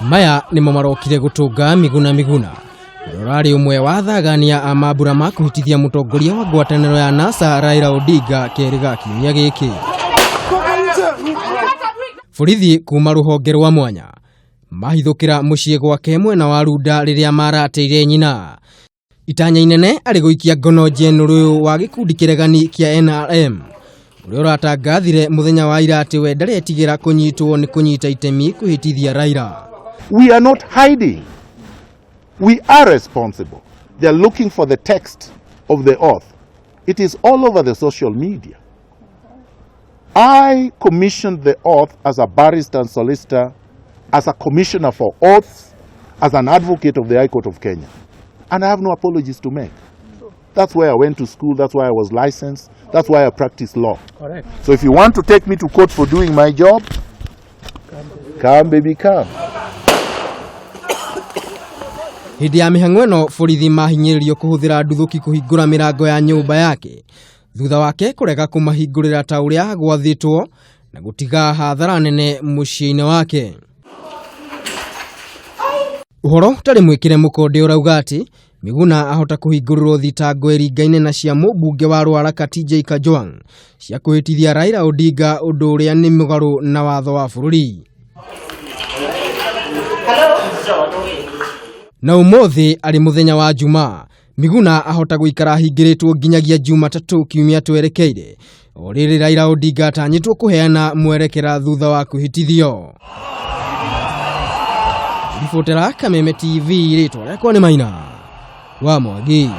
Maya nĩmo marokire gũtũnga Miguna Miguna, ũrĩa ũrarĩ ũmwe wa athagania a mambura ma kũhĩtithia mũtongoria wa ngwatanĩro ya NASA Raila Odinga kerĩ ga kiumia gĩkĩ. Borithi kuma rũhonge rwa mwanya mahithũkĩra mũciĩ gwake mwena wa Runda rĩrĩa maratĩire nyina. Itanya inene arĩ gũikia ngono njenũrũ ũyũ wa gĩkundi kĩregani kĩa NRM ũrĩa ũratangathire mũthenya wa ira atĩ we ndaretigĩra kũnyitwo nĩ kũnyita itemi kwĩhĩtithia Raila. We are not hiding. We are responsible. They are looking for the text of the oath. It is all over the social media. I commissioned the oath as a barrister and solicitor, as a commissioner for oaths, as an advocate of the High Court of Kenya. And I have no apologies to make. That's where I went to school, that's why I was licensed, that's why I practice law. Correct. So if you want to take me to court for doing my job, come baby come. Hĩndĩ ya mĩhang'o ĩno borithi mahinyĩrĩrio kũhũthĩra nduthũki kũhingũra mĩrango ya nyũmba yake thutha wake kũrega kũmahingũrĩra ta ũrĩa gwathĩtwo na gũtiga hathara nene mũciĩ-inĩ wake. Ũhoro ũtarĩ mwĩkĩre mũkonde ũrauga atĩ Miguna ahota kũhingũrĩrwo thitango ĩringaine na cia mũmbunge wa Ruaraka TJ Kajwang cia kwĩhĩtithia Raila Odinga ũndũ ũrĩa nĩ mũgarũ na watho wa bũrũri. Na ũmũthĩ arĩ mũthenya wa Jumaa, Miguna ahota gũikara ahingĩrĩtwo nginyagia Jumatatũ kiumia twerekeire o rĩrĩ Raila Odinga atanyĩtwo kũheana mwerekera thutha wa kwĩhĩtithio. Ribotera Kameme TV, rĩtwa rĩakwa nĩ Maina wa Mwangi.